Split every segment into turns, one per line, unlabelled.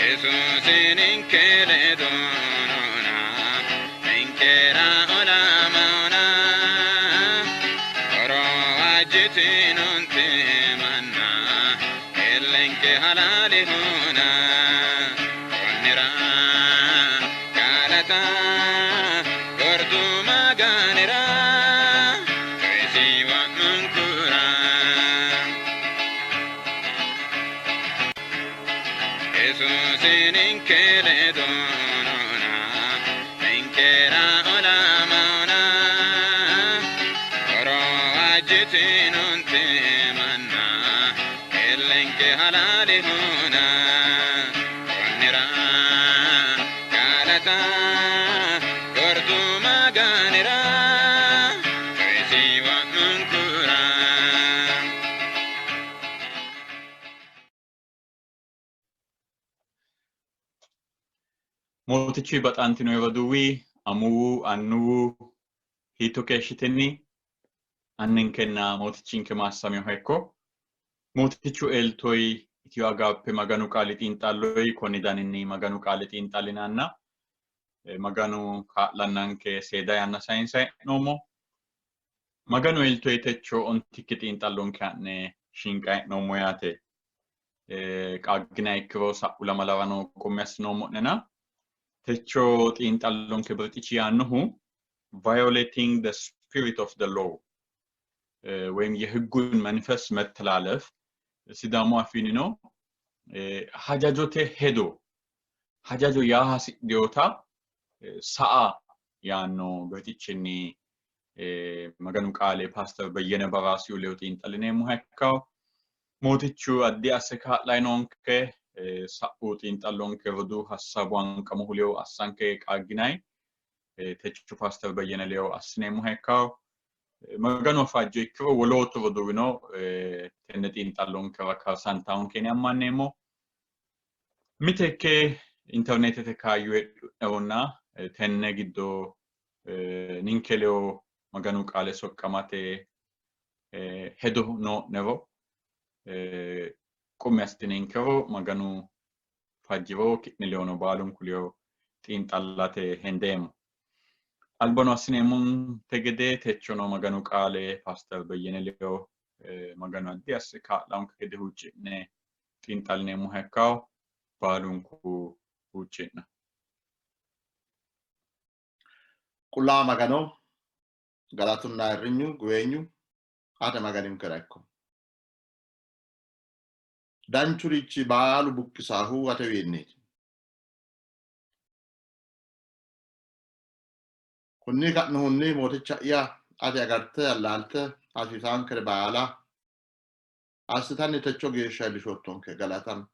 Yesuusi ninke ledo noona, ninkera olamannona. Horo waajjitinoonte manna, illenke halaalehona. Konnira galata gordu Maganira, coyisi wo'munkura. Yesuusi ninke ledo noona, ninkera olamannona. Horo waajjitinoonte manna, illenke halaalehona. Konnira galata gordu Maganira, coyisi wo'munkura.
Mootichu baxantino roduuwi, amuwu, annuwu hiitto keeshshitinni anninkenna mootichinke maassaminoha ikko. Mootichu eltoyi Itiyo Agaappe Maganu qaali xiinxalloyi konni daninni Maganu qaale xiinxallinanna Maganu kaa'lannanke seeda yanna sayinsa hee'noommo. Maganu eltoyi techo ontikki xiinxallonke ha'ne shinqa hee'noommo yaate. Qaaggina ikkiro sa'u lamalarano qummi assinoommo'nena techo xiinxallonke birxichi yaannohu violating the spirit of the law ወይም የህጉን መንፈስ መተላለፍ ሲዳሙ አፊኒኖ hajajote hedo hajajo yaa hasidhinota sa'a yaanno birxichinni Maganu qaale Paaster Beyyene Baraasiyu ledo xiinxallineemmoha ikkanno. Mootichu addi asse kaa'lay noonke sa'u xiinxallonke roduu Hassabu Hanqamohu ledo assanke qaagginay techo Paaster Beyyene ledo assineemmoha ikkanno. Maganu fajjo ikkiro wolootu roduuwino tenne xiinxallonkera karsantaonke yine ammanneemmo. Miteekke interneetete kaayyo heedhu'neronna tenne giddo ninke ledo Maganu qaale soqqamate hedo noo'nero qummi assitininkero Maganu fajjiro ki'ne ledono baalunku ledo xiinxallate hendeemmo. Albano assineemmonte gede techono Maganu qaale Paaster Beyyene ledo Maganu addi asse kaa'laonke gede huucci'ne xiinxallineemmoha ikkawo baalunku huucci'na.
Qullaawa Magano, galatunna ayirrinyu, guweenyu ate Maganinkera ikko. Danchurichi baalu buqqisaahu atewiinniiti. Kunni ka'nohunni Mooticha'ya, ati agarte allaalte hasiisaankere baala assitanni techo geeshsha iillishoottonke, galatami.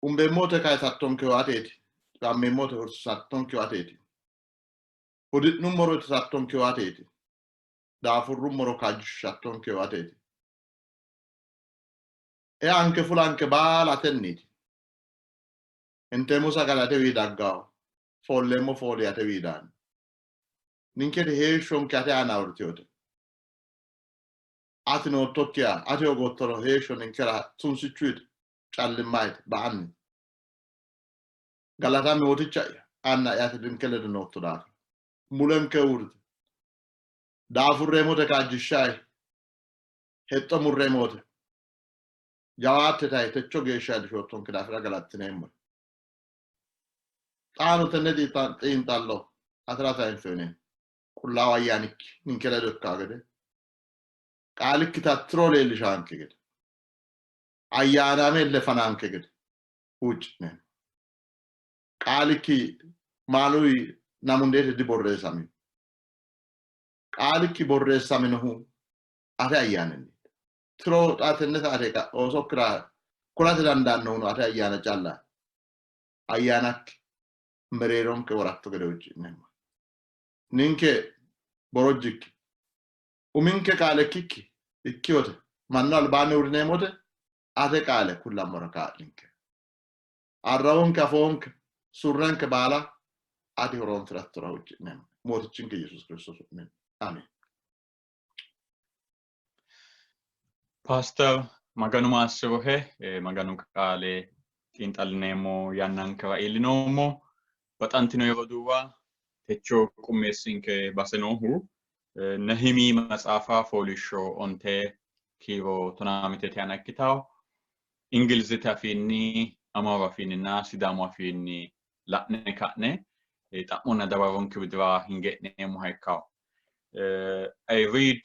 Umbeemmote kayisattonkehu ateeti, xiwammeemmote hursattonkehu ateeti. Hudi'nummoro itisattonkehu ateeti, daafurrummoro kaajjishattonkehu ateeti. Eanke fulanke baala atenniiti. Inteemmo sagale atewii daggawo, foolleemmo fooli atewii daanno. Ninketi heeshshonke ate aana uurritinote. Ati noottokkiha, ati hoogoottoro heeshsho ninkera tunsichuyite, callimmayite, ba'anni. Galatami Mooticha'ya, Anna'ya ati ninke ledo nootto daafira. Mulenke uurrite. Daafurreemmote kaajjishshayi, hexxo murreemmote. Jawaatte tayi techo geeshsha iillishoottonke daafira galattineemmohe. Xaano tenne xiinxallo atera sayinse uyineemmo. Qullaawu Ayyaanikki ninke ledo ikkanno gede, qaalikki tattiro leellishaanke gede, ayyaanaame ille fananke gede huucci'neemmo. Qaalikki maaluyi namundeete diborreessamino. Qaalikki borreessaminohu ate ayyaaninni. Tiro xa tenne saate oosokkira kulate dandaannohuno ate ayyaana calla. Ayyaanakki mereeronke woratto gede huucci'neemmo. Ninke borojjikki uminke qaale ikkikki ikkiyote mannu albaanni uurrineemmote ate qaale kullammora kaa'linke. Arrawonke, afoonke, surrenke baala ati horoonsi'rattora huucci'neemmo. Mootichinke Yesuusi Kiristoosi su'minni. Amen.
Paaster Maganu maassirohe, Maganu qaale xiinxallineemmo yannankera iillinoommo. Baxantino roduuwa, techo qummeessinke base noohu Nehimi maxaafa fooliishsho 9 kiiro 15 aana ikkitawo. Ingilizete afiinni, Amaaru afiinninna Sidaamu afiinni la'ne ka'ne xa'monna dawaronke widira hinge e'neemmoha ikkawo. I read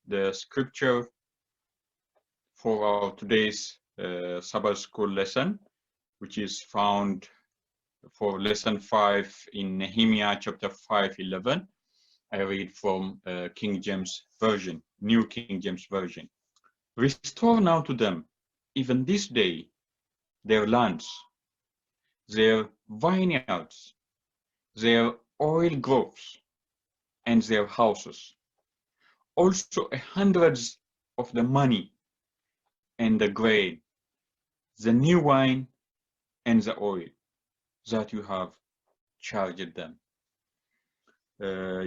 the scripture for our today's Sabbath school lesson, which is found for lesson 5 in Nehemiah chapter 5:11. I read from King James Version, New King James Version. Restore now to them, even this day, their lands, their vineyards, their oil groves, and their houses. Also a hundreds of the money and the grain, the new wine and the oil that you have charged them.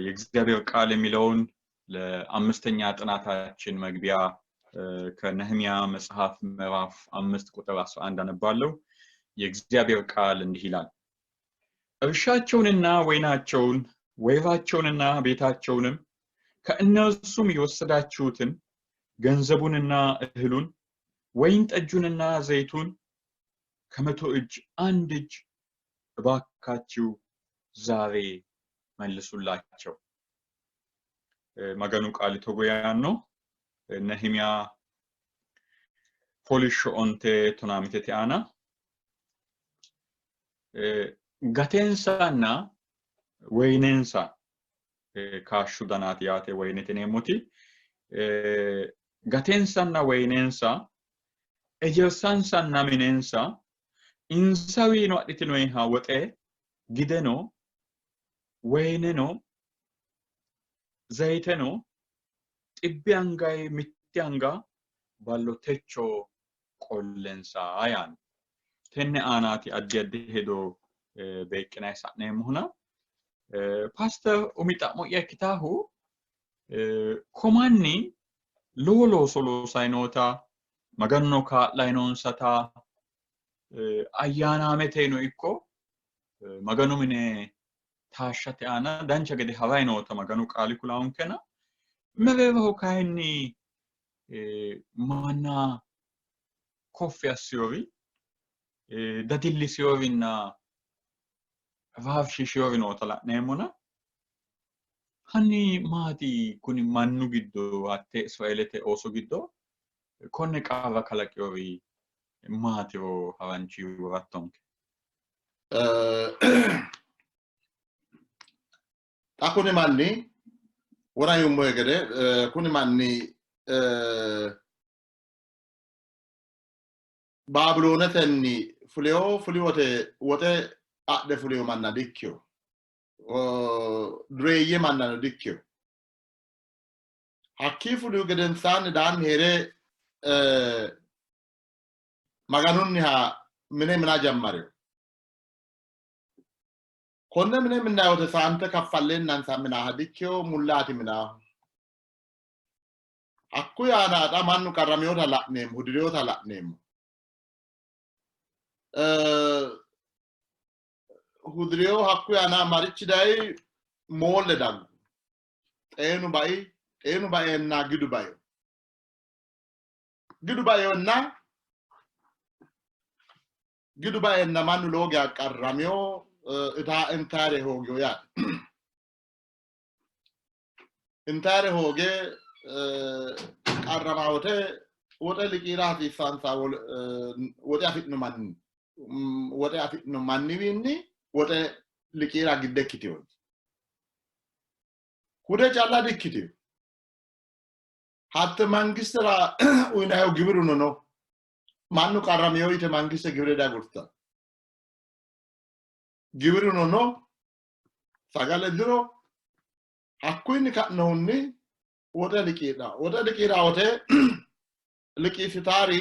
የእግዚአብሔር ቃል የሚለውን ለአምስተኛ ጥናታችን መግቢያ ከነህሚያ መጽሐፍ ምዕራፍ 5 ቁጥር 11 አነባለሁ። የእግዚአብሔር ቃል እንዲህ ይላል። እርሻቸውንና ወይናቸውን፣ ወይራቸውንና ቤታቸውንም፣ ከእነርሱም የወሰዳችሁትን ገንዘቡንና እህሉን፣ ወይን ጠጁንና ዘይቱን ከ100 እጅ አንድ እጅ እባካችሁ ዛሬ መልሱላቸው። Maganu qaali togo yaanno Nehimiya fooliishsho 9 15 aana gatensanna woyinensa, kaashshu danaati yaate woyinete yineemmoti, gatensanna woyinensa, ejersansanna minensa, insawiino adhitinoyiha woxe, gideno, woyineno, zayiteno xibbi angayi mitte anga ballo techo qollensa yaanno. Tenne aanaati addi addi hedo beeqqinayi sa'neemmohuna, paaster, umi xa'mo'ya ikkitaahu komanni lowo looso loosayi noota, Maganono kaa'layi noonsata, ayyaanaameteno ikko Maganu mine taashshate aana dancha gede harayi noota Maganu qaali kulaankena, mereeroho kayinni manna koffi assiyori, dadilliseyorinna raafshiishiyori noota la'neemmona, hanni maati kuni mannu giddo, hatte Israeelete ooso giddo konne qarra kalaqiyori maatiro haranchi worattonke.
Xa kuni manni wona yuummohe gede kuni manni Baabiloonetenni fuleyo fuli wote woxe adhe fuleyo manna dikkino. Dureeyye mannano dikkino. Hakkii fulihu gedensaanni daanni hee're Maganunniha mine mina jammarino. Konne mine minnayi wote saante kaffalleennansa minaaha dikkino, mullaati minaahu. Hakkuyi aana xa mannu qarraminota la'neemmo, hudirinota la'neemmo. Hudirino hakkuyi aana marichi dayi? Moolle daggu. Xeenu bai, xeenu baeenna gidu baino. Gidu baeenna gidu baeenna mannu lowo geya qarramino, ita intayre hoogino yaate. Intayre hooge qarrama wote woxe liqiira hasiissansa, woxe afi'no manni woxe afi'no manniwiinni woxe liqiira gidde ikkitino. Hude calla dikkitino. Hatte mangistera uyinayihu giwiruno no. Mannu qarramino yite mangiste giwire diagurtanno. Giwiruno no, sagale diro, hakkuyinni ka'nohunni woxe liqiidha. Woxe liqiidha wote liqiissitaari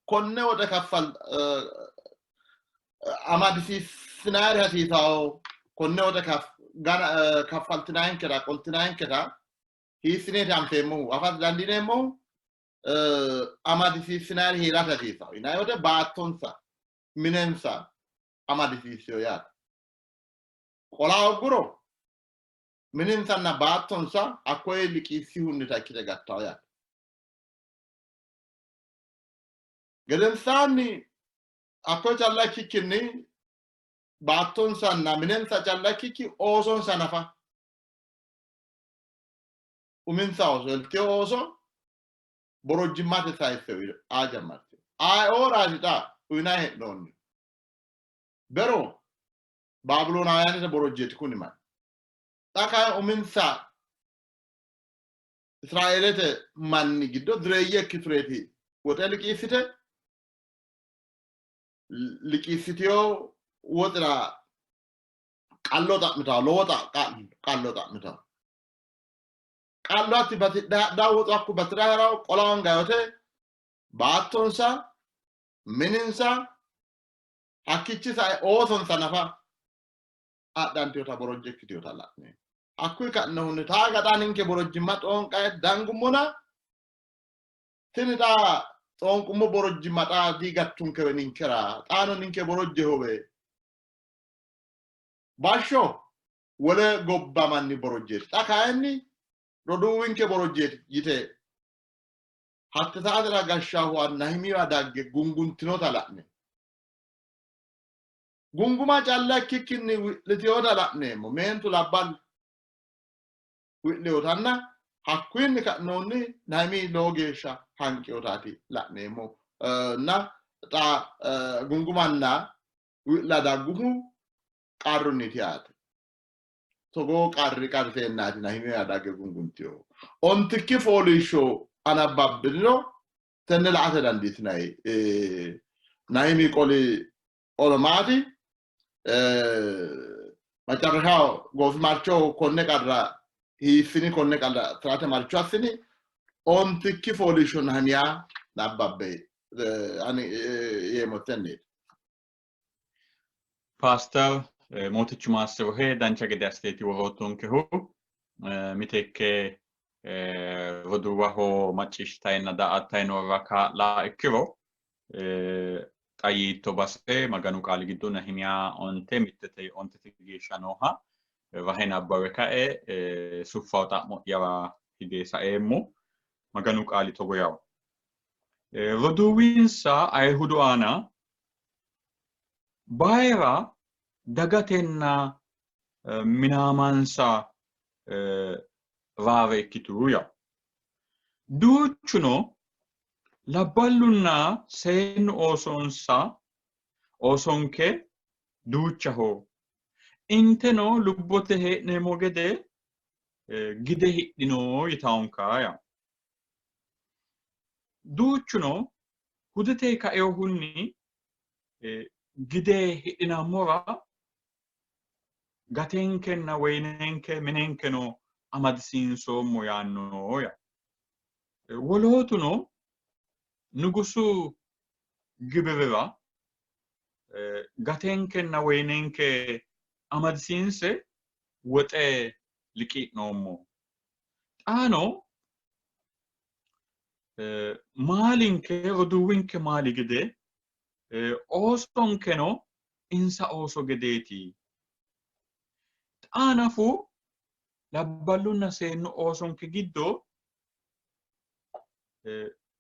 konne woxe kaffal amadisiissinayri hasiisawo, konne woxe kaffaltinayinkera qoltinayinkera hiissineeti anfeemmohu, afate dandiineemmohu? Amadisiissinayri hee'rate hasiisawo yinanni wote baattonsa minensa amadisiissino yaate. Qola hoogguro mininsanna baattonsa hakkoye liqiissihunnita ikkite gattawo yaate. Gedensaanni hakkoye calla ikkikkinni baattonsanna minensa calla ikkikki oosonsa nafa uminsa ooso eltino ooso borojjimmate sayisse aa jammartino. Ayeooraati xa uyinanni hee'noonni? Bero Baabiloonaawuyaanete borojjeeti kuni manni. Xa kayi uminsa Israeelete manni giddo dureeyye ikkitureeti woxe liqiissite liqiissitino woxira qallo xa'mitawo, lowo qallo xa'mitawo. Qallo hatti batidhe hadhawo, woxu hakku batira harawo, qola hongayote baattonsa, mininsa, hakkiichi sae oosonsa nafa adhantinota borojje ikkitinota la'neemmo. Hakkuyi ka'nohunni taaga xa ninke borojjimma xoonqaye dangummona tini xa xoonqummo borojjimma xa digattunkewe ninkera xaano ninke borojjehowe bashsho wole gobba manni borojjeeti xa kayinni roduuwinke borojjeeti yite hatte saatera gashshaahu Nahimiwa dagge gunguntinota la'ne gunguma calla ikkikkinni wi'litinota la'neemmo. Meentu labballu wi'linotanna hakkuyinni ka'noonni Nahimi lowo geeshsha hanqinotaati la'neemmo. Na xa gungumanna wi'la dagguhu qarrunniiti yaate. Togoo qarri qarriseennaati Nahimiya dagge gunguntinohu. Ontikki fooliishsho anabbabbiniro tenne la''ate dandiitinanni. Nahimi qoli qolo maati? Macarrashaho goofimarchoho konne qarra hiissini konne qarra tirate marcho assini? Ontikki fooliishsho Nahimiya nabbabbe ani yeemmo tenneeti.
Paaster Mootichu maassirohe dancha gede assiteeti woroottonkehu. Miteekke roduuwaho macciishshitayinna daa''attayi noorira kaa'la ikkiro xa yiitto base Maganu qaali giddo Nehimiya onte mittete ontete geeshsha nooha rahe nabbawe kae suffawo xa'mo'yara hige saeemmo. Maganu qaali togo yawo. Roduuwinsa Ayihudu aana bayira dagatenna minaamansa raare ikkitu yawo. Duuchuno labballunna seennu oosonsa oosonke duuchaho. Inteno lubbote hee'neemmo gede gide hidhino yitawonka yawo. Duuchuno hudete kainohunni gide hidhinammora gatenkenna woyinenke minenkeno amadisiinsoommo yaanno ya. Wolootuno nugusu gibirira gatenkenna woyinenke amadisiinse woxe liqii'noommo. Xaano maalinke roduuwinke maali gede oosonkeno insa ooso gedeeti. Xaa nafu labballunna seennu oosonke giddo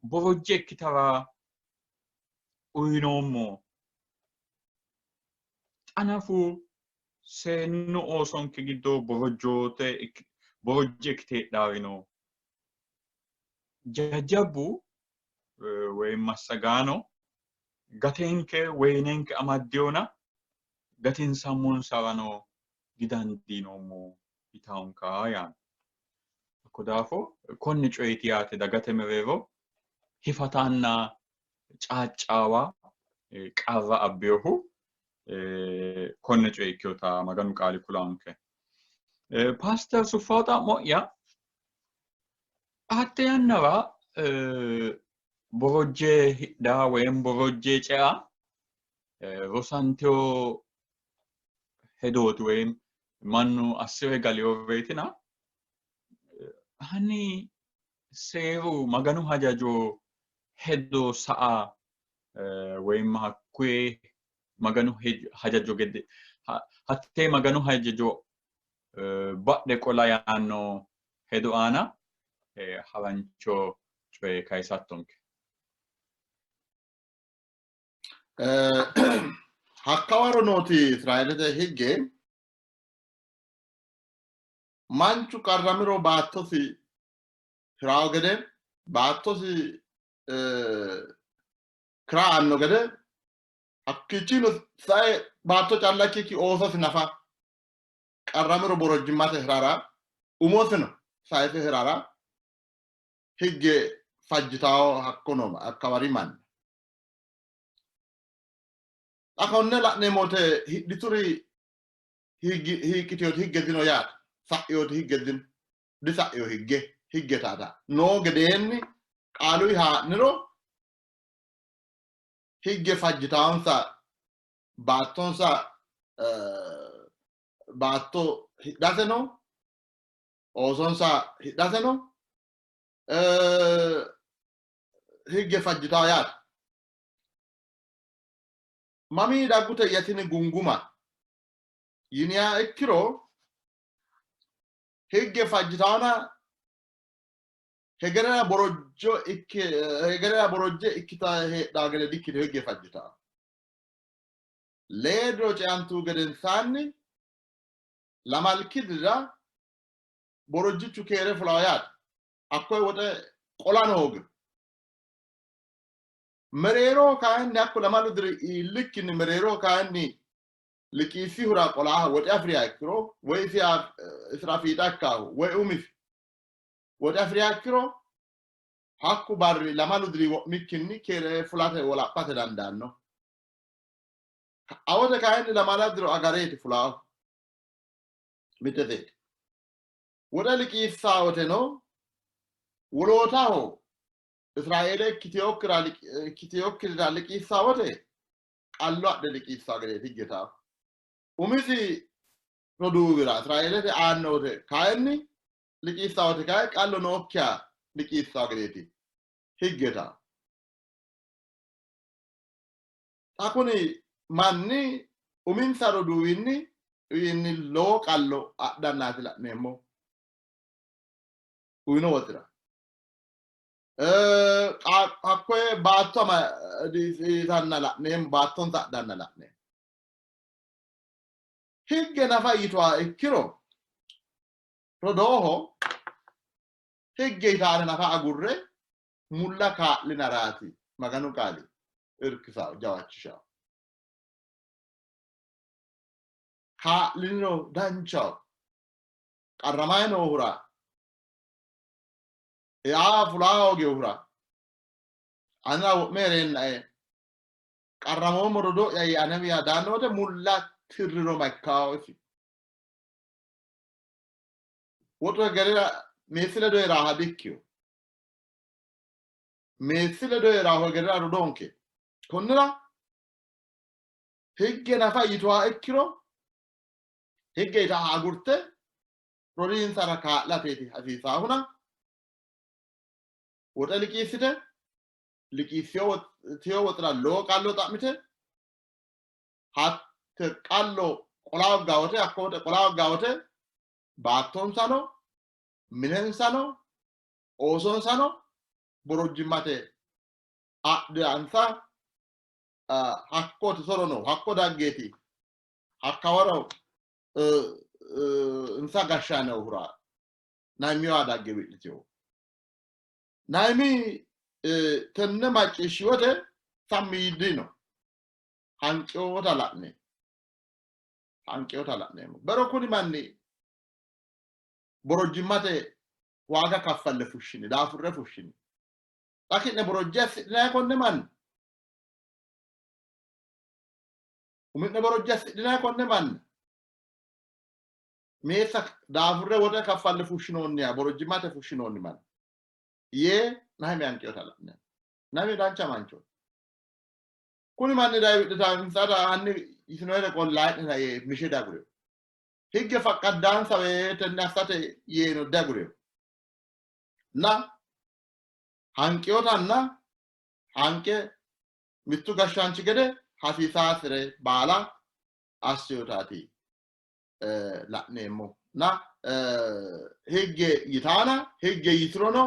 borojje ikkitara uyinoommo. Xa nafu seennu oosonke giddo borojjoote borojje ikkite heedhaari no. Jajjabbu woyi massagaano gatenke woyinenke amaddinona gatinsammonsarano didandiinoommo yitawonka yaanno. Hakko daafo konni coyiti yaate dagate mereero hifatanna caaccaawa qarra abbinohu konne coye ikkinota Maganu qaali kulanke. Paaster Suffaw xa'mo'ya hatte yannara borojje hidha woyim borojje cea rosantino hedooti woyim mannu assi're galinoreetina hanni Seeru Maganu hajajo hedo sa'a woyim hakkuye Maganu hajajo gede hattee Maganu hajajo badhe qola yaanno hedo aana harancho coye kayisattonke.
Hakkawaro nooti Israeelete higge manchu qarramiro baattosi hirawo gede, baattosi kira aanno gede, hakkiichino sae baatto calla ikkikki oososi nafa qarramiro borojjimmate hirara, umosino sayise hirara higge fajjitawo hakko noo hakkawari manni. Xa konne la'neemmo wote hidhituri hiiqqiteyoti higge dino yaate. Sa'iyoti higge dino. Disa'io higge higge taata. Noo gedeenni qaaluyi haa'niro higge fajjitaonsa baattonsa baatto hidhateno oosonsa hidhateno higge fajjitawo yaate. Mamii daggute yatini gunguma yiniha ikkiro higge fajjitaona hegerera borojjo ikke hegerera borojje ikkita heedhaa gede dikkito higge fajjitaa. Lee diro ceantu gedensaanni lamalki dirira borojjichu keere fulawo yaate. Hakkoye woxe qolano hoogiro. Mereeroho kayinni hakku lamalu diri iillikkinni mereeroho kayinni liqiissihura qolaaha woxe afi'riha ikkiro woy isira fiixa ikkaahu woy umisi woxe afi'riha ikkiro hakku barri lamalu diri wo'mikkinni keere fulate wolaphate dandaanno. Awote kayinni lamala diro agareeti fulaahu. Mitteteeti. Woxe liqiissaa woteno wolootaho Israeele ikkitinokkirira liqiissaa wote qallo adhe liqiissaa gedeeti higgeta. Umisi roduuwira Israeelete aanno wote kayinni liqiissaa wote kayi qallo nookkiha liqiissaa gedeeti higgeta. Xa kuni manni uminsa roduuwinni wiinni lowo qallo adhannaati la'neemmo uyino woxira. Hakkoye baatto amadisiisanna la'neemmo, baattonsa adhanna la'neemmo. Higge nafa yituha ikkiro rodooho higge yitaare nafa agurre mulla kaa'linaraati Maganu qaali irkisawo jawachishawo. Kaa'liniro danchaho. Qarramayi noohura ea fulaa hooginohura anera wo'me hee'reennae qarramoommo rodoo'ya yee anewiya daanno wote mulla tirriro ma ikkawo isi. Woxu hegerera meessi ledo hee'raaha dikkino. Meessi ledo hee'raahu hegerera rodoonke. Konnira higge nafa yituha ikkiro higge yitaha agurte rodiinsara kaa'lateeti hasiisaahuna woxe liqiissite liqiissino woxira lowo qallo xa'mite hatte qallo qola hoggaa wote hakko woxe qola hoggaa wote baattonsano minensano oosonsano borojjimmate adhansa hakkooti soro no hakko daggeeti hakkawaro insa gashshaanohura Naimiwa dagge wi'litino. Naimi tenne macciishshi wote sammi yiino. Hanqinota la'ne. Hanqinota la'neemmo. Bero kuni manni borojjimmate waaga kaffalle fushshini, daafurre fushshini. Xa ki'ne borojje assidhinanni konne manna? Umi'ne borojje assidhinanni konne manna? Meessa daafurre woxe kaffalle fushshinoonniha borojjimmate fushshinoonni manna yee Nahimi hanqinota la'neemmo. Nahimi dancha manchooti. Kuni manni daye wi'lita insara hanni yitinoere qollaa'nena yee mishe diagurino. Higge faqqaddaansa tenne assate yeeno diagurino. Na Hanqiyotanna hanqe mittu gashshaanchi gede hasiisaasire baala assiyotaati la'neemmo. Na higge yitaana higge yitirono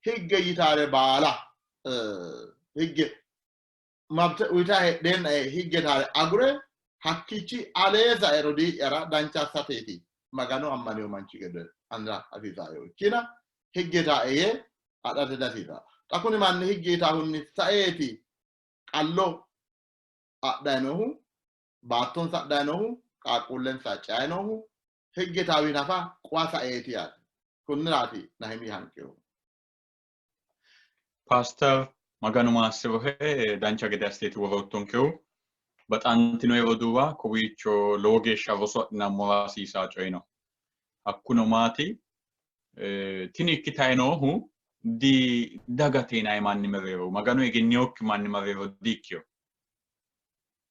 higge yitaare baala higge mabte uyita heedheennae higge taare agure hakkiichi alee sae rodii'yara dancha assateeti Magano ammanino manchi gede anera hasiisayo ikkina higge taae yee adhate dihasiisanno. Xa kuni manni higge yitaahunni saeeti qallo adhayi noohu, baattonsa adhayi noohu, qaaqquullensa ceayi noohu, higge taawi nafa quwa saeeti yaate. Kunniraati Nahimi hanqinohu.
Paaster Maganu maassirohe dancha gede assiteeti woroottonkehu. Baxantinoe roduuwa kowiicho lowo geeshsha roso adhinammora hasiisaa coyi no. Hakkuno maati? Tini ikkitayi noohu di dagate yinanni manni mereero Maganu egenninokki manni mereero di ikkino.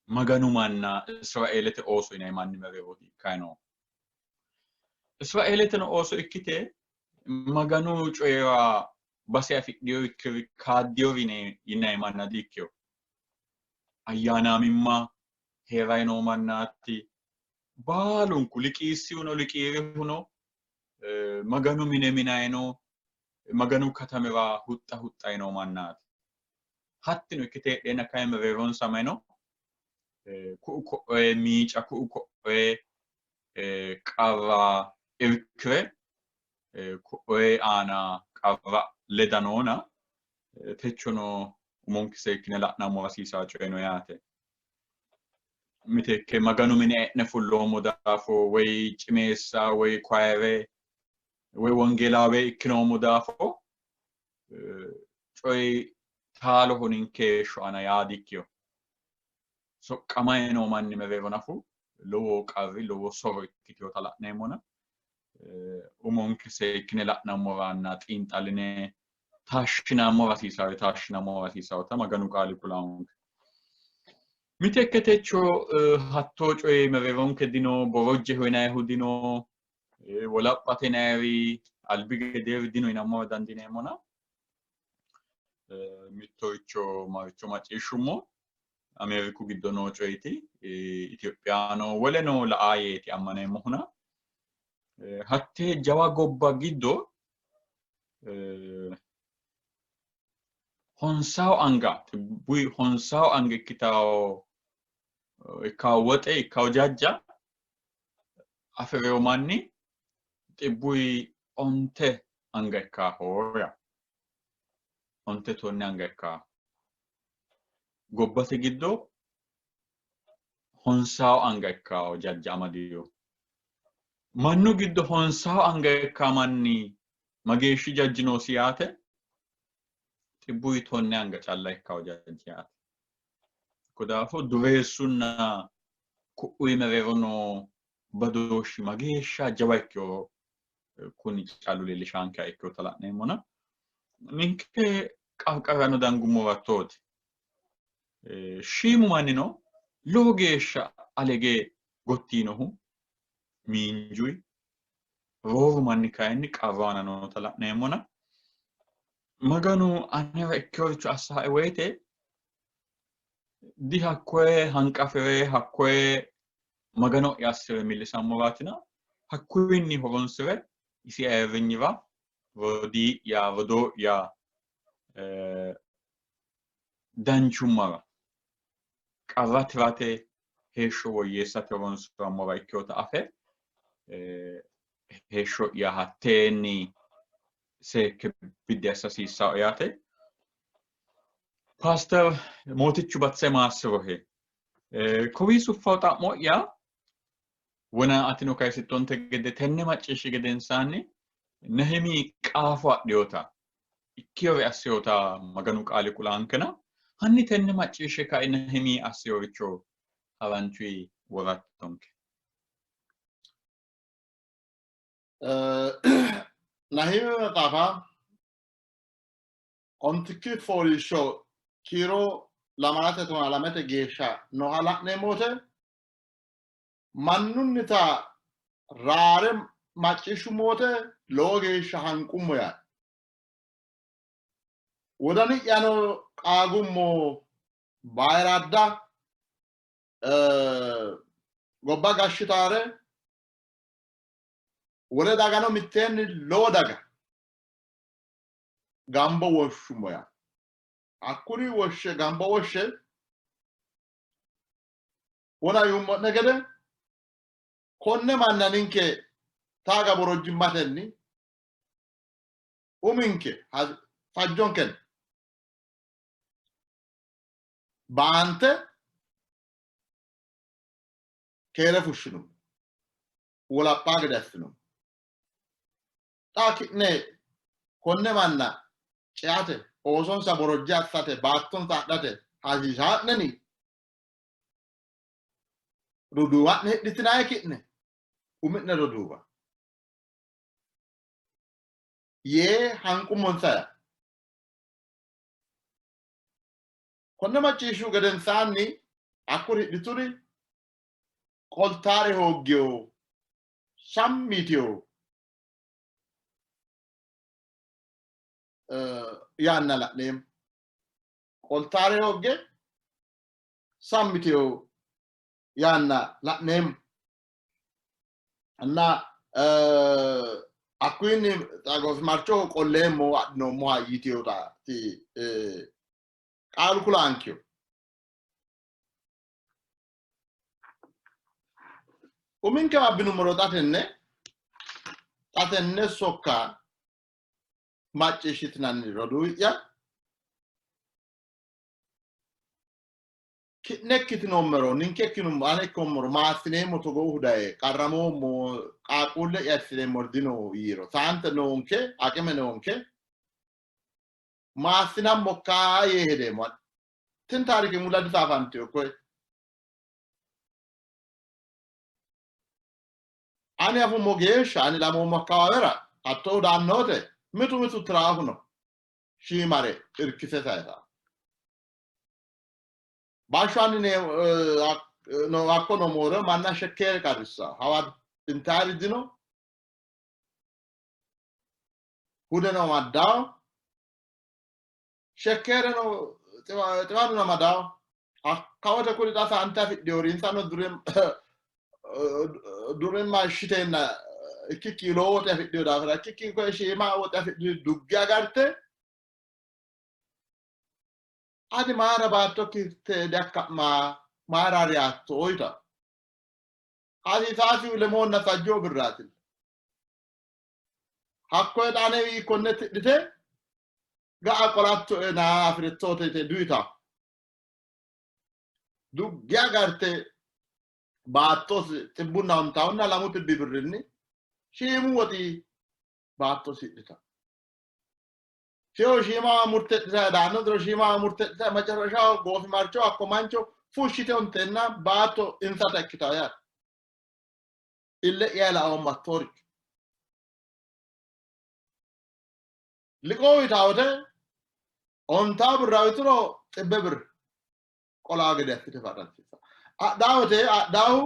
Maganu manna Israeelete ooso yinanni manni mereero di ikkayi noohu. Israeeleteno ooso ikkite Maganu coyira base afidhinokkiri kaaddinori yinanni manna di-ikkino. Ayyaanaamimma hee'rayi noo mannaati. Baalunku liqiissihuno liqiirihuno Maganu mine minayi no, Maganu katamira huxxa huxxayi noo mannaati. Hattino ikkite heedheenna kayi mereeronsa mayi no? Ku'u ko'oye miica, ku'u ko'oye qarra irkire ko'oye aana qarra leda noona techono umonke seekkine la'nammo hasiisaa coyi no yaate. Miteekke Maganu mine e'ne fulloommo daafo woy cimeessa woy kwayere woy wongeelaawe ikkinoommo daafo coyi taaloho ninke heeshsho aana yaa dikkino. Soqqamayi noo manni mereero nafu lowo qarri lowo soro ikkitinota la'neemmona umonke seekkine la'nammoranna xiinxalline taashshinammora hasiisawo taashshinammora hasiisawota Maganu qaali kulaonke. Miteekke techo hattoo coyi mereeronke dino, borojjeho yinayihu dino, wolaphate yinayiri albi gedeeri dino yinammora dandiineemmona mittoricho maricho macciishshummo Ameeriku giddo noo coyiti Itophiyano woleno la'a yeeti ammaneemmohuna hatte jawa gobba giddo honsawo anga xibbuyi honsawo anga ikkitawo ikkawo woxe ikkawo jajja afi'reyo manni xibbuyi onte anga ikkaho ya onte tonne anga ikkaho gobbate giddo honsawo anga ikkawo jajja amadino. Mannu giddo honsawo anga ikka manni mageeshshi jajji noosi yaate? Xibbuyi tonne anga calla ikkawo jajji yaate. Hakko daafo dureessunna ku'uyi mereero noo badooshshi mageeshsha jawa ikkiro kuni callu leellishaankeha ikkinota la'neemmona ninke qarqarano dangummo rattooti. Shiimu mannino lowo geeshsha alege gotti yiinohu miinjuyi, rooru manni kayinni qarru aana noota la'neemmona Maganu anera ikkinoricho assae woyite dihakkoye hanqafi're hakkoye Magano'ya assi're millisammoraatina hakkuyinni horonsi're isi ayirrinyira rodii'ya rodoo'ya danchummara qarra tirate heeshsho woyyeessate horonsi'rammora ikkinota afe heeshsho'ya hatteenni seekke biddi assa hasiissanno yaate. Paaster Mootichu batise maassirohe. Kowii suffawo xa'mo'ya wona atino kayisittonte gede tenne macciishshi gedensaanni Nehemi qaafo adhiyota ikkiyore assiyota Maganu qaali kulaankena hanni tenne macciishshe kae Nehemi assiyoricho haranchuyi worattonke.
Nahimi maxaafa ontikki fooliishsho kiiro lamalate tonaa lamete geeshsha nooha la'neemmo wote mannunnita raare macciishshummo wote lowo geeshsha hanqummo yaate. Wodani'yano qaagummo bayiraadda gobba gashshitaare wole dagano mitteenni lowo daga gambo woshshummo yaa. Hakkuri woshshe gambo woshshe wona yuummo'ne gede konne manna ninke taaga borojjimmatenni uminke fajjonkenni baante keere fushshinummo, wolaphaa gede assinummo. Xa ki'ne konne manna ceate, oosonsa borojje assate, baattonsa adhate hasiisaa'neni? Roduuwa'ne hidhitinanni ki'ne umi'ne roduuwa yee hanqummonsa yaa. Konne macciishshu gedensaanni hakkuri hidhituri qoltaare hooggiyo sammi yitiyo yaanna la'neemmo. Qoltaare hoogge sammi yitiyo yaanna la'neemmo. እና hakkuyinni goofimarchoho qolleemmo adhinoommoha yiteyota qaalu kulaankiyo. Uminke abbinummoro xa tenne sokka macciishshitinanni roduuwi'ya ki'ne ikkitinoommero ninke ikkinummo ane ikkoommoro maassineemmo togoohu daye qarramoommo qaaqquulle'ya assineemmori dino yiiro saante noonke aqime noonke maassinammokka yee hedeemmo. Tini taarike mulla disaafantino koye. Ani afummo geeshsha ani lamoommo akkawaawera hattoo daannoote mitu mitu tiraahu no shiimare irkise sayisa. Bashsho ani no hakko no moore manna shekkeere qarrissa hawa intaari dino hudeno amaddawo shekkeereno xiwanuno amadawo hakkawote kuri xa saante afidhinori insano durimma shiteenna ikkikki lowo woxe afidhino daafira ikkikki koye shiima woxe afidhino dugge agarte ati maara baattokki hirte diakka'ma maara reyatto yita hasiisaasihu lemoonna sajjoo birraati hakkoye xa anewi konne tidhite ga'a qolattoe naa afi'rittote yite duyita dugge agarte baattosi xibbunna ontaawunna lamu xibbi birrinni shiimu woxi baattosi hidhita. Teyo shiima murte hidhita daanno diro shiima murte hidhita macarashaho goofimarcho hakko mancho fushshite hunteenna baatto insata ikkita yaate. Ille'ya laoomma hattooricho. Liqoo uyita wote ontaa birra uyituro xibbe birra qolaa gede assite farransiisa. Adhaa wote adhaahu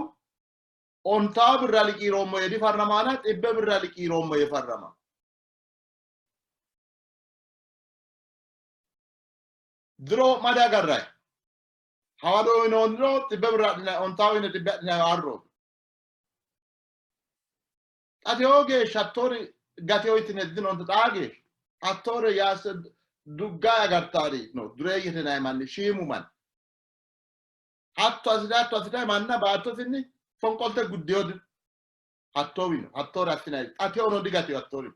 ontaa birra liqiiroommo yee difarramaana xibbe birra liqiiroommo yee farrama. Diro wo'ma diagarrayi. Hawado uyinoonniro xibbe birra adhinayi, ontaa uyine xibbe adhinayi arrooti. Xa teyo geeshsha hattoori gateyo yitine heddinoonte xaa geeshsha hattoore yaase dugga agartaari no dureeyyete yinanni manni shiimu manni hatto assite hatto assite manna baattosinni fonqolte guddeyo hattoowi no hattoore assinanni xa teyono digateyo hattoori.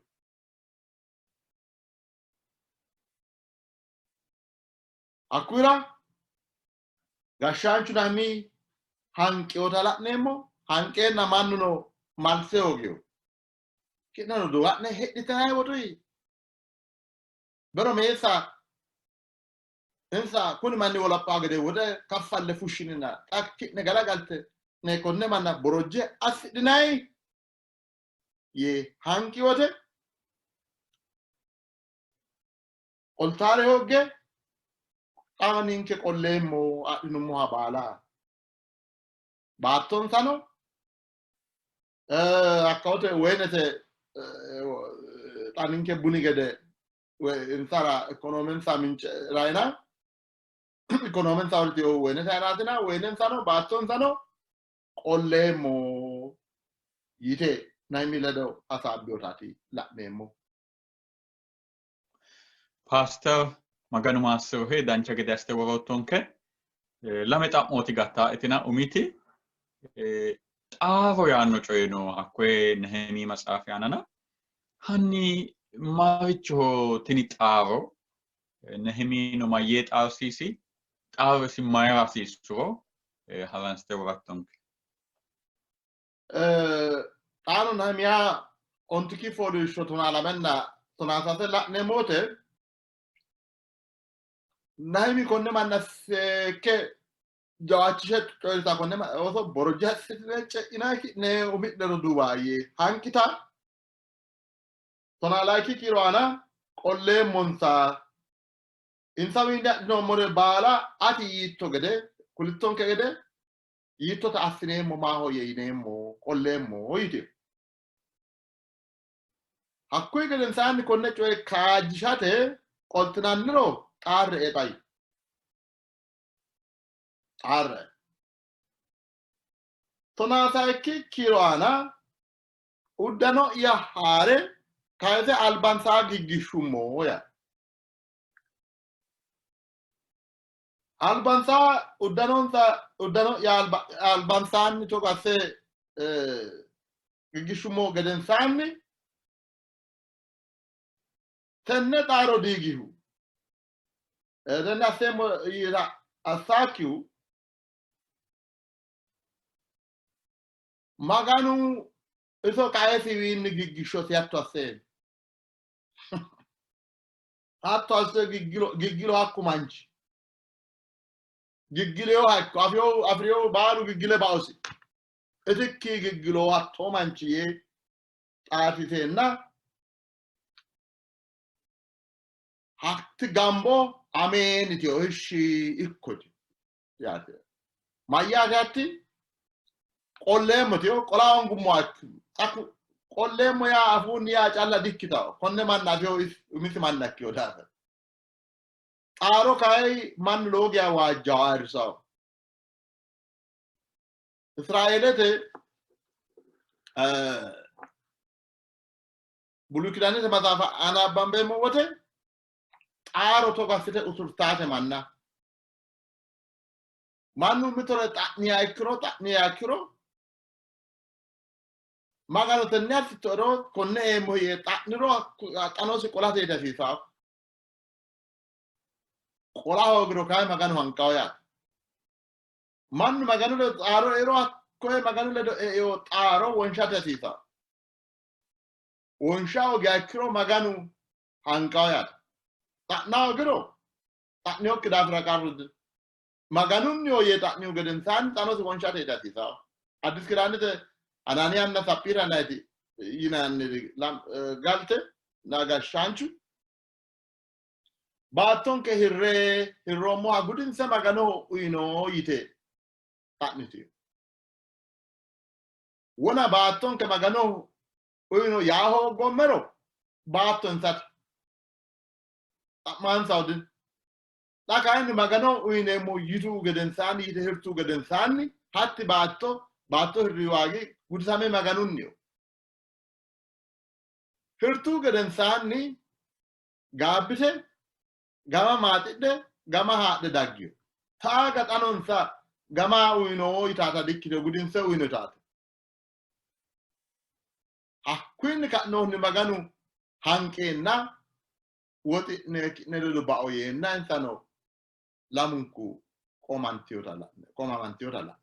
Hakkuyira gashshaanchu Nahimi hanqinota la'neemmo, hanqeenna mannuno malse hoogino. Ki'neno duwa'ne hidhitinanni woxuyi bero meessa insa kuni manni wolaphaa gede woxe kaffalle fushshinina xa ki'ne galagalte ne konne manna borojje assidhinayi yee hanqi wote qoltaare hoogge xa ninke qolleemmo adhinummoha baala baattonsano hakkawote woyinete xa ninke buni gede Insara ikonomensa minceraina ikonomensa hortinohu woyinete aanaatina woyinensano baattonsano qolleemmo yite Nahimi ledo hasaabbinotaati la'neemmo.
Paaster Maganu maassirohe dancha gede assite woroottonke. Lame xa'mooti gattaaetina umiti xaaro yaanno coyi no hakkoye Nehemi maxaafi aanana. Hanni marichoho tini xaaro? Nehemino mayyee xaarsiisi? Xaaro isi mayira hasiissuro haransite worattonke.
Xaano Nehemiya ontikki fooliishsho tonaa lamenna tonaa sase la'neemmo wote Nahimi konne manna seekke jawaachishe coyi'rita konne ooso borojje assitine ce'inanni ki'ne umi'ne roduuwa yee hanqita tonaa layinki kiiro aana qolleemmonsa insawiinni adhinoommore baala ati yiitto gede kulittonke gede yiittota assineemmo maahoyye yineemmo qolleemmo yitino. Hakkuyi gedensaanni konne coye kaajjishate qoltinanniro xaarre''e xa yii. Xaarre''e. Tonaa sayikki kiiro aana uddano'ya haa're kayise albansaa giggishshummo yaa. Albansaa uddanonsa uddano'ya albansaanni togo asse giggishshummo gedensaanni tenne xaaro diigihu tenne asseemmo yiita assaakkihu Maganu iso qaesiwiinni giggishshosi hatto assee hatto asse giggilo hakku manchi giggileyoha ikko afi'reyohu baalu giggile baosi itikki giggilo hattoo manchi yee xaafiseenna hatti gambo ameen yitino ishshi ikko yitino yaate. Mayyaate hatti qolleemmo yitino qola hoongummo xa qolleemmo yaa afuunni yaa calla dikkitawo konne manna afewo umisi manna ikkiyo daafira. Xaaro kayi mannu lowo geya waajjawo ayirrisawo. Israeelete Buluy Kidaanete maxaafa aana abbambeemmo wote xaaro togo assite usurtaate manna. Mannu mitore xa'niha ikkiro xa'niha ikkiro Magano tenne assittoero konne eemmo yee xa'niro xanosi qolate hasiisawo. Qola hoogiro kayi Maganu hanqawo yaate. Mannu Maganu ledo xaaro eiro hakkoye Maganu ledo eino xaaro wonshate hasiisanno. Wonsha hoogiha ikkiro Maganu hanqawo yaate. Xa'na hoogiro xa'ninokki daafira qarru dino. Maganunniho yee xa'nihu gedensaanni xanosi wonshate hasiisanno. Addis Kidaanete Anaaniyanna Saphiira yinanniti yinanniri galte gashshaanchu baattonke hirre hirroommoha gudinse Maganoho uyino yite xa'mitu. Wona baattonke Maganoho uyino yaa hooggoommero baatto insate. Xa'maansaho dino. Xa kayinni Maganoho uyineemmo yitu gedensaanni yite hirtu gedensaanni hatti baatto baatto hirri waagi gudisame Maganunniho. Hirtu gedensaanni gaabbite gama maaxidhe gama haadhe daggino. Taa gaxanonsa gama uyino yitaata dikkitino gudinse uyino yitaate. Hakkuyinni ka'nohunni Maganu hanqeenna woxi'ne ki'ne ledo bao yeenna insano lamunku qomantinota la'ne qomamantinota la'ne.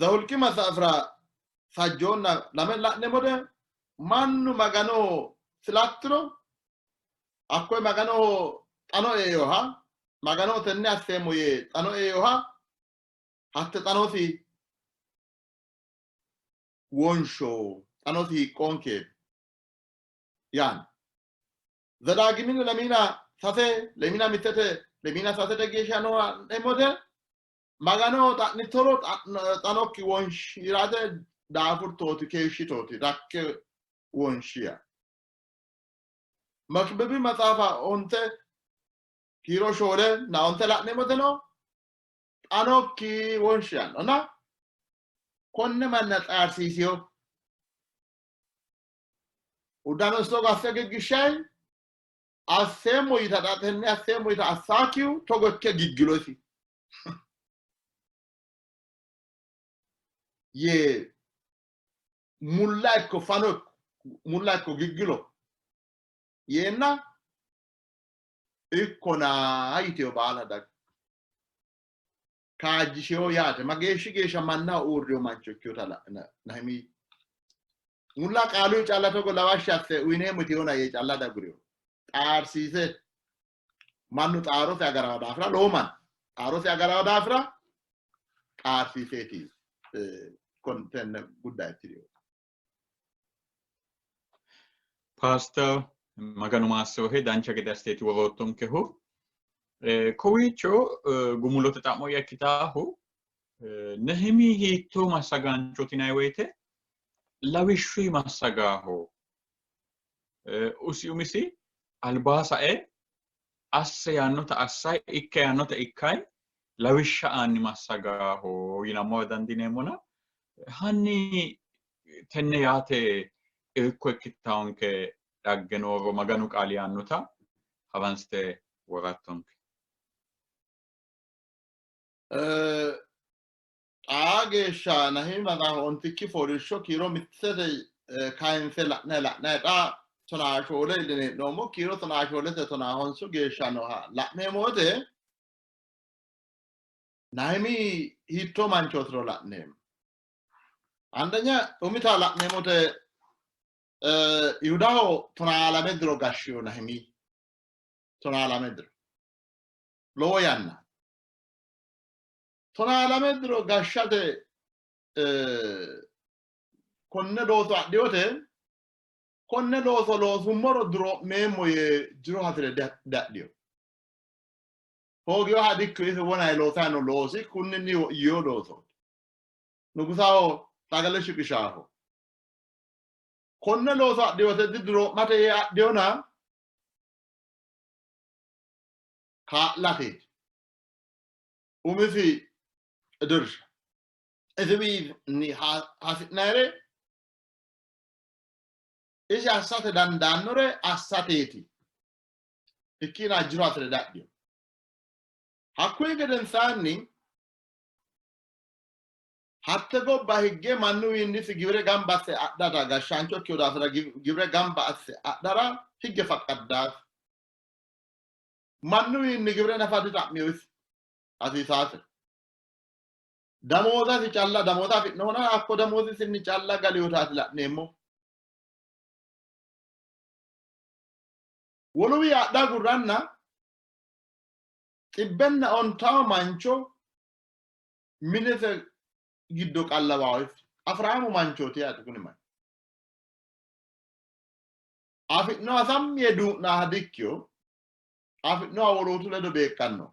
Zahulqi maxaafira sajjoonna lame la'neemmo wote mannu Maganoho silattiro hakkoye Maganoho xano eeyoha Maganoho tenne asseemmo yee xano eeyoha hatte xanosi wonsho xanosi hiiqqoonke yaanno. Zedaagimini lemiina sase lemiina mittete lemiina sasete geeshsha noo la'neemmo wote Maganoho xa'nittoro xanokki wonshi'rate daafurtooti, keeshshitooti, rakke wonshiya. Makibibi maxaafa 9 kiiro 4 na 9 la'neemmoteno xanokki wonshiyanno na konne manna xaarsiisiyo. Uddano togo asse giggishshayi asseemmo yita xa tenne asseemmo yita assaakiyu togo ikke giggilosi yee mulla ikko fano ikko mulla ikko giggilo yeenna ikkona yiteyo baala daga kaajjisheyo yaate mageeshshi geeshsha mannaho uurriyo mancho ikkiyota Nahimi mulla qaaluy calla togo lawashshi asse uyineemmo yiteyona yee calla daguriyo xaarsiise mannu xaarote agarawo daafira lowo manni xaarote agarawo daafira xaarsiiseeti tenne guddaye tiriyo.
Paaster Maganu maassirohe dancha gede assiteeti woroottonkehu. Kowiicho gumulote xa'mo'ya ikkitaahu Nehimi hiittoo massagaanchooti yinanni woyite lawishshu massagaaho. Usi umisi albaa sae asse yaannota assay ikke yaannota ikkay lawishsha aanni massagaaho yinammora dandiineemmona hanni tenne yaate irko ikkitawonke dhagge nooro Maganu qaali yaannota haransite worattonke.
Xaa geeshsha Nahimi maxaafa ontikki fooliishsho kiiro mittete kayinse la'nay la'nay xa 14 iilline hee'noommo kiiro 14te 15 geeshsha nooha la'neemmo wote Nahimi hiittoo manchootiro la'neemmo. Andanya umita la'neemmote Yihudaho 12 diro gashshino Nahimi 12 diro lowo yanna 12 diro gashshate konne looso adhiyote konne looso loosummoro duroo'meemmo yee jiro hasi're diadhiyo. Hoogiyoha dikkiyo isi wonayi loosayi no loosi kunninni yiyo loosooti. Nugusaho sagale shiqishaaho. Konne looso adhiyote diduroo'mate yee adhiyona kaa'lateeti. Umisi dirsha isiwiinni hasi'nayire isi assate dandaannore assateeti. Ikkina jiro hasi're dadhino. Hakkuyi gedensaanni hatte gobba higge mannuwiinnisi giwire gamba asse adhara gashshaancho ikkino daafira giwire gamba asse adhara higge faqqaddaasi. Mannuwiinni giwire nafa dixa'mino isi hasiisaasira. Damoozasi calla damooza afi'nohona hakko damoozisinni calla galiyotaati la'neemmo. Woluwii adha agurranna 150 mancho minese giddo qallawaawo isi. Afiraamu manchooti yaate kuni manchi. Afi'noha sammi yee duu'naaha dikkiyo, afi'noha wolootu ledo beeqqanno.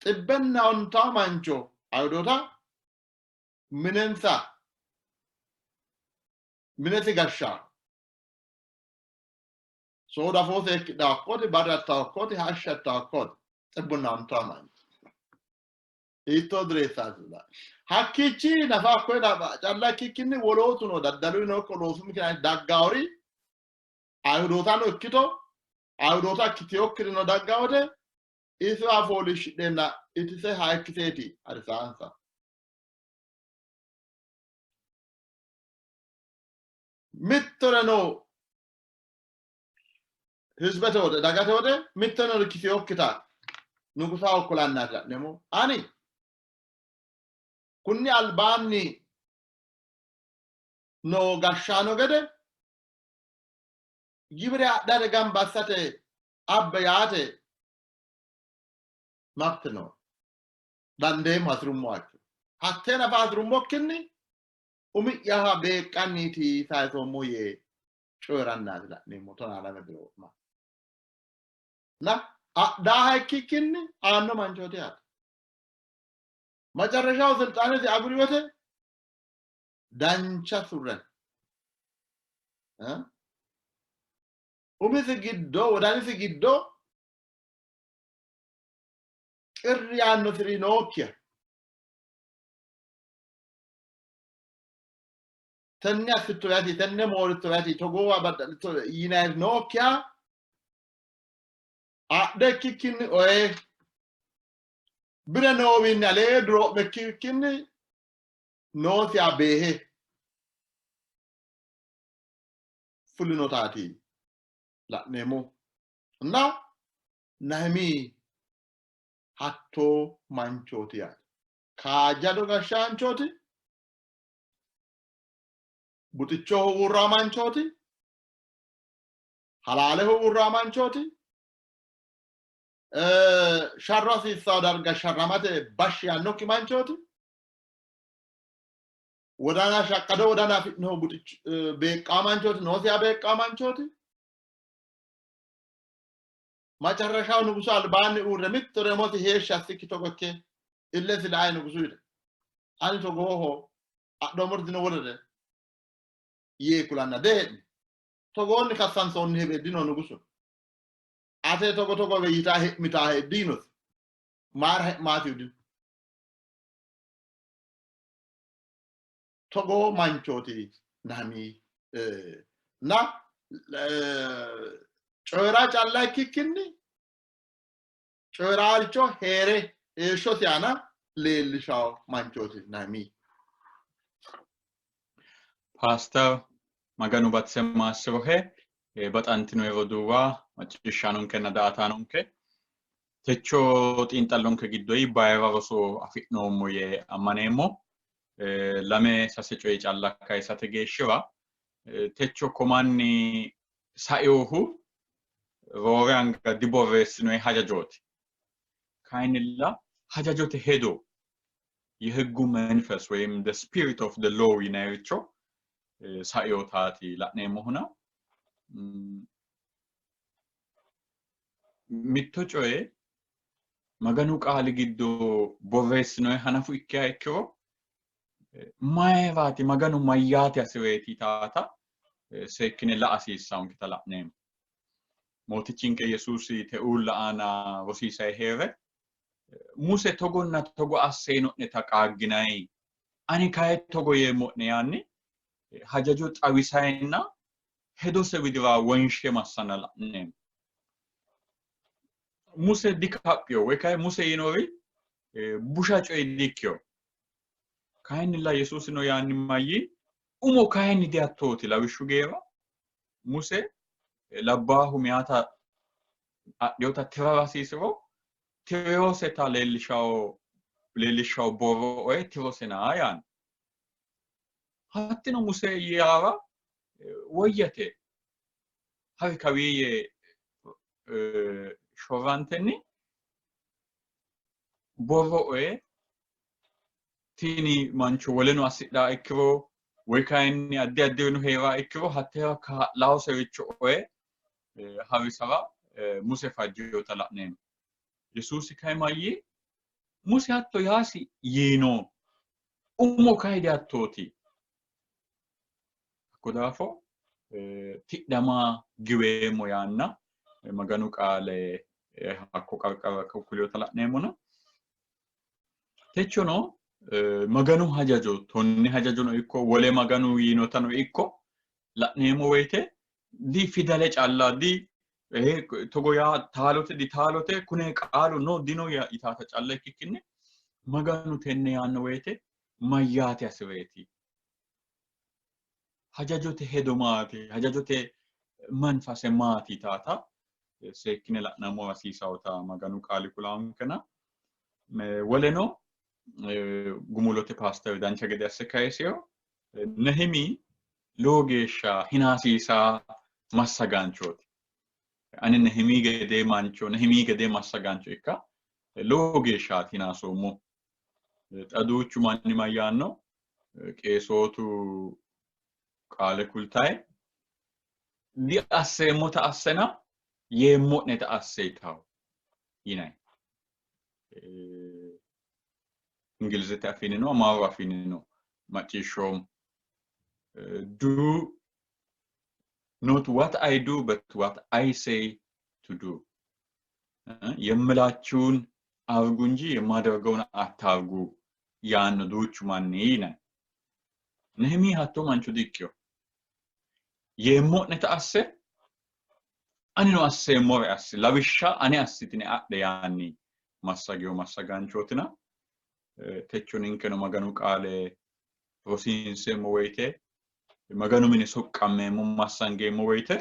150 mancho Ayihudoota minensa minesi gashshaa soodo afoo seekkidha hakkooti, barra hakkooti, hashsha hakkooti. 150 mancho hiittoo dureessaati? Hakkiichi nafa hakkoye calla ikkikkinni wolootuno daddaluno ikko loosu mikinaati daggaori Ayihudootano ikkito Ayihudoota ikkitinokkirino daggaote isiwa fooliishshidhenna itise hayikkiseeti harisaansa. Mittoreno hizbete woxe dagate woxe mittoreno ikkitinokkita nugusaho kulannaati la'neemmo. Ani kunni albaanni noo gashshaano gede giwire adhate gamba assate abba yaate mabte no dandeemmo hasi'rummo akkiro. Hattee nafa hasi'rummokkinni umi'yaha beeqqanniiti sayisoommo yee coyi'rannaati la'neemmo 12 diro wo'ma. Na adhaaha ikkikkinni aanno manchooti yaate. Macarrashaho silxaanesi aguri wote Dancha surre umisi giddo wodanisi giddo qirri yaannosiri nookkiha tenne assitto yaati tenne mooritto yaati togoowa badda'litto yinayiri nookkiha adhe ikkikkinni oye bire noowiinni alee duroo'me ikkikkinni noosiha beehe fulinotaati la'neemmo. እና Nahimi hattoo manchooti yaate. Kaajjado gashshaanchooti, buxichoho uurra manchooti, halaaleho uurra manchooti, sharro hasiissanno darga sharramate bashshi yaannokki manchooti, wodana shaqqado wodana afi'nohu buxichu beeqqaa manchooti, noosiha beeqqaa manchooti, macarrashaho nugusu albaanni uurre mittore umosi heeshshi assikki togo ikke illesi lae nugusu yite ani togooho adhoommori dino wolere yee kulanna dee'ni togoonni kassansoonni hebe dino nugusu ate togo togo yitaa he'mitaa diinosi maara he'maatiyu dino togoo manchooti Nahimi na coyi'ra calla ikkikkinni coyi'raaricho hee're heeshshosi aana leellishawo manchooti Nahimi.
Paaster Maganu batise maassirohe baxantino roduuwa macciishshaanonkenna daa''ataanonke techo xiinxallonke giddoyi bayira roso afi'noommo yee ammaneemmo. Lame sase coye calla kayisate geeshshira techo komanni sainohu roore anga diborreessinoyi hajajooti. Kayinnilla hajajote hedo የህጉ መንፈስ ወይም the spirit of the law yinayiricho sainotaati la'neemmohuna mitto coye Maganu qaali giddo borreessinoyi hanafu ikkiha ikkiro mayiraati Maganu mayyaate hasireeti yitaata seekkine la'a hasiissaanketa la'neemmo. Mootichinke Yesuusi te uulla aana rosiisayi hee're Muse togonna togo asseeno'neta qaagginayi ani kayi togo yeemmo'ne yaanni hajajo xawisayinna hedose widira wonshe massanna la'neemmo. Muse dikaphiyo woy kayi Muse yiinori busha coye diikkiyo. Kayinnilla Yesuusino yaanni mayyi umo kayinni dihattooti lawishshu geera Muse labbaahu meyata adhiyota tirara hasiisiro tiroseta leellishshawo borro oye tirosena yaanno. Hattino Muse yaara woyyate hari kawiiyye shorrantenni borro oye tini mancho woleno assidhaa ikkiro woy kayinni addi addirino hee'raa ikkiro hatteera kaa'laosericho oye harisara Muse fajjinota la'neemmo. Yesuusi kayi mayyii? Muse hatto yaasi yiino. Umo kayi dihattooti. Hakko daafo tidhama giweemmo yaanna Maganu qaale hakko qarqara kulinota la'neemmona. Techono Maganu hajajo tonne hajajono ikko wole Maganu yiinotano ikko la'neemmo woyite di fidale calla di togo yaa taalote di taalote kune qaalu no dino yitaata calla ikkikkinni Maganu tenne yaanno woyite mayyaate hasireeti? Hajajote hedo maati? Hajajote manfase maati yitaata seekkine la'nammo hasiisawota Maganu qaali kulaankena. Woleno gumulote paastere dancha gede asse kayisino Nehimi lowo geeshsha hinaasiisa massagaanchooti. Ani Nehimi gedee mancho, Nehimi gedee massagaancho ikka lowo geeshshaati hinaasoommo. Xa duuchu manni mayyaanno qeesootu qaale kultaye diasseemmota assena yeemmo'neta asse yitawo yinanni. Ingilizete afiinnino Amaaru afiinnino macciishshoommo. Do not what I do but what I say to do፣ የምላችሁን አርጉ እንጂ የማደርገውን አታርጉ yaanno duuchu manni yinanni. Nehimiya hattoo mancho di''ikkino. Yeemmo'neta asse, anino asseemmore asse, lawishsha ane assitine adhe yaanni massageyo massagaanchootina techo ninkeno Maganu qaale rosiinseemmo woyite, Maganu mine soqqammeemmo massangeemmo woyite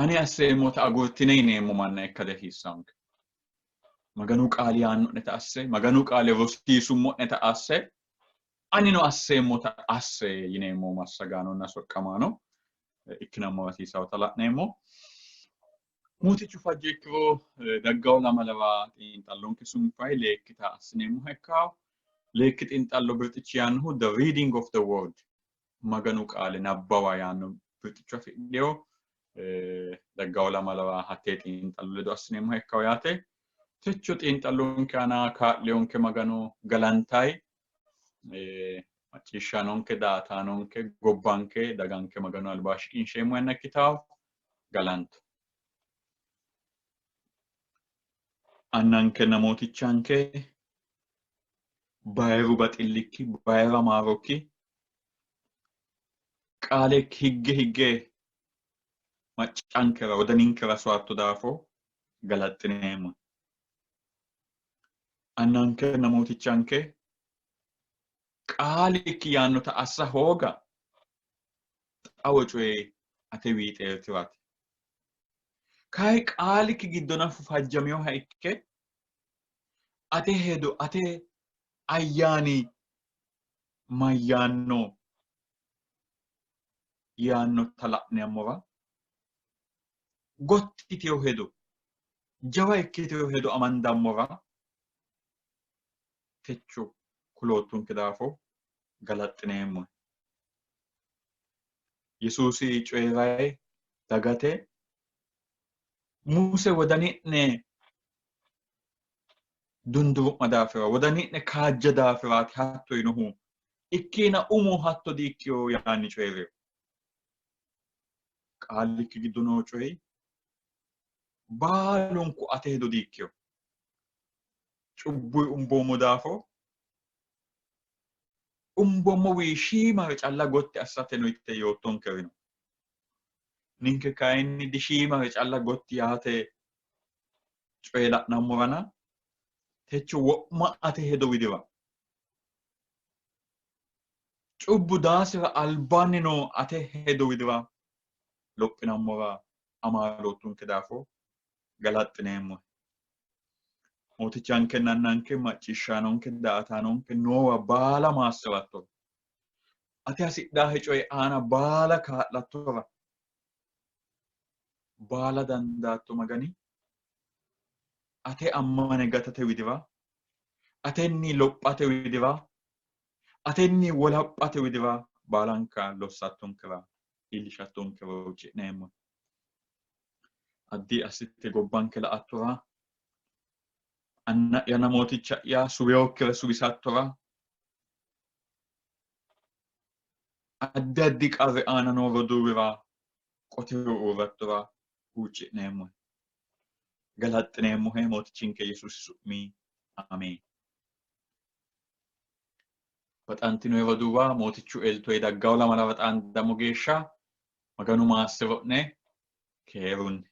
ane asseemmota agurtine yineemmo manna ikka dihasiissanonke. Maganu qaali yaanno'neta asse, Maganu qaale rosiisummo'neta asse, anino asseemmota asse yineemmo massagaanonna soqqamaano ikkinammo hasiisawota la'neemmo. Mootichu fajjo ikkiro daggawo lamalawa xiinxallonke sunfayi leekkita assineemmoha ikkawo. Leekki xiinxallo birxichi yaannohu The Reading of the Word, Maganu qaale nabbawa yaanno birxicho afidhino. Daggawo lamalawa hattee xiinxallo ledo assineemmoha ikkawo yaate. Techo xiinxallonke aana kaa'liyonke Magano galantayi, macciishshaanonke, daa''ataanonke, gobbanke, daganke Maganu albaa shiqinsheemmo yanna ikkitawo. Galanto. Annankenna Mootichanke, bayiru baxillikki, bayira maarokki, qaalekki higge higge maccankera wodaninkera soatto daafo galaxxineemmo. Annankenna Mootichanke, qaalikki yaannota assa hooga xawo coye atewii xeerti'rate. Kayi qaalikki giddo nafu fajjaminoha ikke ate hedo, ate ayyaani mayyaanno yaannota la'neemmora gotti yitino hedo, jawa ikkitino hedo amandammora techo kuloottonke daafo galaxxineemmohe. Yesuusi coyi'rayi dagate, Muse wodani'ne dunduru'ma daafira, wodani'ne kaajja daafiraati hatto yinohu, ikkiina umo hatto di''ikkino yaanni coyi'rino. Qaalikki giddo noo coyi baalunku ate hedo di''ikkino. Cubbuyi umboommo daafo umbommowii shiimare calla gotti assate no yite yoottonkeri no. Ninke kayinni dishiimare calla gotti yaate coye la'nammorana techo wo'ma ate hedo widira cubbu daasira albaanni noo ate hedo widira lophinammora amaaloottonke daafo galaxxineemmohe. Mootichankenna Annanke macciishshaanonke daa''ataanonke noowa baala maassi'rattora, ate hasidhaahe coyi aana baala kaa'lattora baala dandaatto Magani ate ammane gatate widira, atenni lophate widira, atenni wolaphate widira baalanka lossattonkera iillishattonkera huucci'neemmo. Addi assite gobbanke la''attora, anna'yanna mooticha'ya suweyokkire suwisattora, addi addi qarri aana noo roduuwira qoteho uurrattora huucci'neemmohe. Galaxxineemmohe Mootichinke Yesuusi su'mi. Ameen. Baxantino roduuwa, Mootichu eltoyi daggawo lamala xaandammo geeshsha Maganu maassi'ro'ne, keerunni.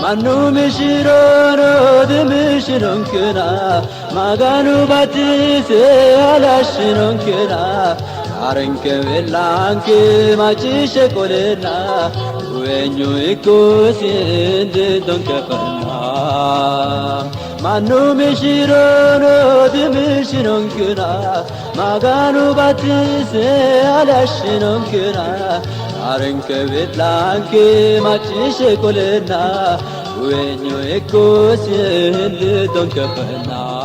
Mannu mishirono dimishironkena Maganu batise halashshinonkena Arenke belanke macciishshe qolena Guwenyu ikkosi indidonke fenna Mannu mishirono dimishironkena Maganu batise halashshinonkena Arenke belanke macciishshe qolena Guwenyu ikkosi indidonke fenna.